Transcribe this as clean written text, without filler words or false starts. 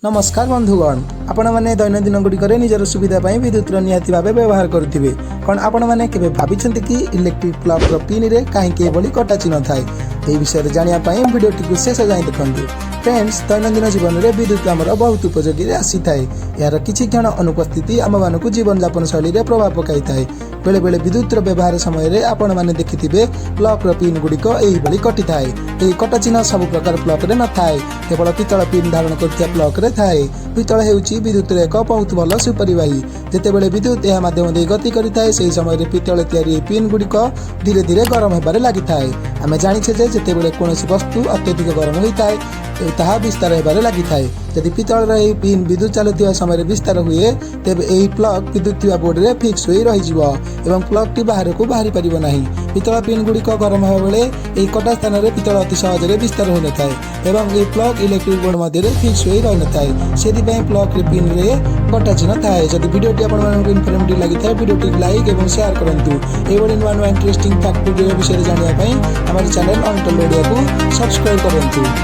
ନମସ୍କାର ବନ୍ଧୁଗଣ, ଆପଣମାନେ ଦୈନନ୍ଦିନ ଗୁଡ଼ିକରେ ନିଜର ସୁବିଧା ପାଇଁ ବିଦ୍ୟୁତର ନିହାତି ଭାବେ ବ୍ୟବହାର କରୁଥିବେ। କ'ଣ ଆପଣମାନେ କେବେ ଭାବିଛନ୍ତି କି, ଇଲେକ୍ଟ୍ରିକ୍ ପ୍ଲଗ୍ର ପିନ୍ରେ କାହିଁକି ଏଭଳି କଟା ଚିହ୍ନ ଥାଏ? ଏହି ବିଷୟରେ ଜାଣିବା ପାଇଁ ଭିଡ଼ିଓଟିକୁ ଶେଷ ଯାଏଁ ଦେଖନ୍ତୁ। ଫ୍ରେଣ୍ଡସ୍, ଦୈନନ୍ଦିନ ଜୀବନରେ ବିଦ୍ୟୁତ ଆମର ବହୁତ ଉପଯୋଗୀରେ ଆସିଥାଏ। ଏହାର କିଛି କ୍ଷଣ ଅନୁପସ୍ଥିତି ଆମମାନଙ୍କୁ ଜୀବନଯାପନ ଶୈଳୀରେ ପ୍ରଭାବ ପକାଇଥାଏ। ବେଳେବେଳେ ବିଦ୍ୟୁତର ବ୍ୟବହାର ସମୟରେ ଆପଣମାନେ ଦେଖିଥିବେ, ପ୍ଲଗ୍ର ପିନ୍ ଗୁଡ଼ିକ ଏହିଭଳି କଟିଥାଏ। ଏହି କଟା ଚିହ୍ନ ସବୁ ପ୍ରକାର ପ୍ଲଗ୍ରେ ନଥାଏ, କେବଳ ପିତ୍ତଳ ପିନ୍ ଧାରଣ କରୁଥିବା ପ୍ଲଗ୍ରେ ଥାଏ। ପିତ୍ତଳ ହେଉଛି ବିଦ୍ୟୁତର ଏକ ବହୁତ ଭଲ ସୁପରିବାହୀ। ଯେତେବେଳେ ବିଦ୍ୟୁତ ଏହା ମାଧ୍ୟମ ଦେଇ ଗତି କରିଥାଏ, ସେହି ସମୟରେ ପିତ୍ତଳ ତିଆରି ଏହି ପିନ୍ ଗୁଡ଼ିକ ଧୀରେ ଧୀରେ ଗରମ ହେବାରେ ଲାଗିଥାଏ। ଆମେ ଜାଣିଛେ ଯେ ଯେତେବେଳେ କୌଣସି ବସ୍ତୁ ଅତ୍ୟଧିକ ଗରମ ହୋଇଥାଏ, ତାହା ବିସ୍ତାର ହେବାରେ ଲାଗିଥାଏ। ଯଦି ପିତ୍ତଳର ଏହି ପିନ୍ ବିଦ୍ୟୁତ ଚାଲୁଥିବା ସମୟରେ ବିସ୍ତାର ହୁଏ, ତେବେ ଏହି ପ୍ଲଗ୍ ବିଦ୍ୟୁତ ଥିବା ବୋର୍ଡରେ ଫିକ୍ସ ହୋଇ ରହିଯିବ ଏବଂ ପ୍ଲଗ୍ଟି ବାହାରକୁ ବାହାରି ପାରିବ ନାହିଁ। ପିତ୍ତଳ ପିନ୍ ଗୁଡ଼ିକ ଗରମ ହେବା ବେଳେ ଏହି କଟା ସ୍ଥାନରେ ପିତ୍ତଳ ଅତି ସହଜରେ ବିସ୍ତାର ହୋଇନଥାଏ ଏବଂ ଏହି ପ୍ଲଗ୍ ଇଲେକ୍ଟ୍ରିକ୍ ବୋର୍ଡ ମଧ୍ୟରେ ଫିକ୍ସ ହୋଇ ରହିନଥାଏ। ସେଥିପାଇଁ ପ୍ଲଗ୍ରେ ପିନ୍ରେ କଟା ଚିହ୍ନ ଥାଏ। ଯଦି ଭିଡ଼ିଓଟି ଆପଣମାନଙ୍କୁ ଇନଫର୍ମେଟିଭ୍ ଲାଗିଥାଏ, ଭିଡ଼ିଓଟି ଲାଇକ୍ ଏବଂ ସେୟାର କରନ୍ତୁ। ଏଇଭଳି ନୂଆ ନୂଆ ଇଣ୍ଟରେଷ୍ଟିଂ ଫ୍ୟାକ୍ଟ ଭିଡ଼ିଓ ବିଷୟରେ ଜାଣିବା ପାଇଁ ଆମର ଚ୍ୟାନେଲ୍ ଅନଟୋଲ୍ଡ ଓଡ଼ିଆକୁ ସବସ୍କ୍ରାଇବ୍ କରନ୍ତୁ।